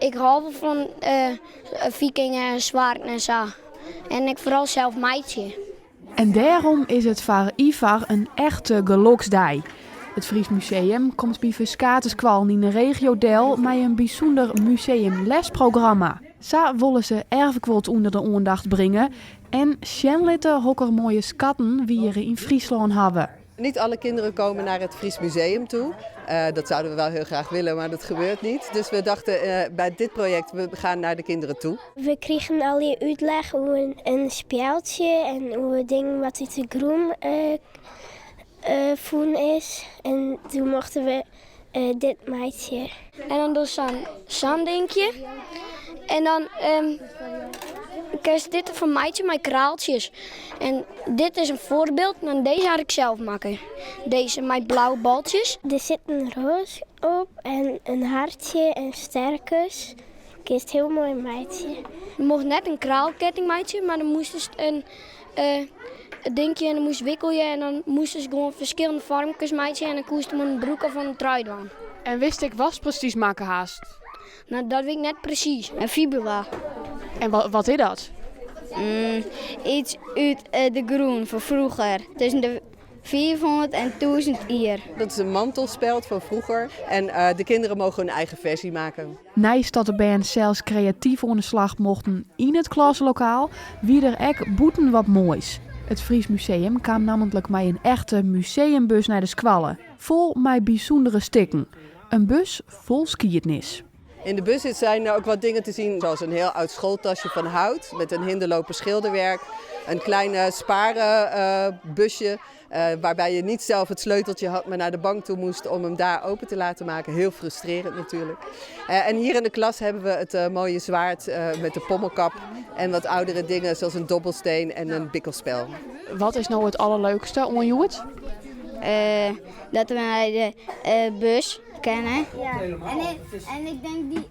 Ik hâld wol fan Vikingen en swaarden en sa. En ik foaral sels meitsje. En dêrom is it foar Ivar in echte geloksdei. It Fries Museum komt by ferskate skoallen yn de regio del mei in bysûnder museumlesprogramma. Sa wolle se erfguod ûnder de oandacht bringe en sjen litte hokker moaie skatten wy hjir yn Fryslân hawwe. Niet alle kinderen komen naar het Fries Museum toe. Dat zouden we wel heel graag willen, maar dat gebeurt niet. Dus we dachten bij dit project, we gaan naar de kinderen toe. We krigen allegear útleg oer in spjeldsje en oer dingen wat út de grûn fûn is. En doe mochten we dit meitsje. En dan dochst sa'n dinkje. En dan kinst dit derfan meitsje mei kraaltsjes. En dit is in foarbyld en dizze ha ik sels makke. Dizze mei blauwe boltsjes. Der sit in roas op en in hartsje en sterkes. Kinst hiel moai meitsje. Je mocht net in kraalketting meitsje, mar dan moastest in dinkje en dan moast wikkelje en dan moastest gewoan ferskillende foarmkes meitsje en dan koest him oan in broek of oan in trui dwaan. En witst ek watst presys makke hast? No, dat wit ik net presys. In fibula. En wat is dat? Iets út de grûn fan froeger, tusken de 500 en 1000 jier. Dat is een mantelspeld van vroeger en de kinderen mogen hun eigen versie maken. Neist dat de bern sels kreatyf oan de slach mochten yn it klaslokaal, wie der ek bûten wat moais. It Fries Museum kaam nammentlik mei in echte museumbus nei de skoalle, fol mei bysûndere stikken. In bus fol skiednis. In de bus zijn ook wat dingen te zien, zoals een heel oud schooltasje van hout met een Hindelooper schilderwerk. Een klein sparenbusje waarbij je niet zelf het sleuteltje had, maar naar de bank toe moest om hem daar open te laten maken. Heel frustrerend natuurlijk. En hier in de klas hebben we het mooie zwaard met de pommelkap en wat oudere dingen zoals een dobbelsteen en een bikkelspel. Wat is no it allerleukste oan hjoed? Dat we nei de bus kinne. En ik denk die.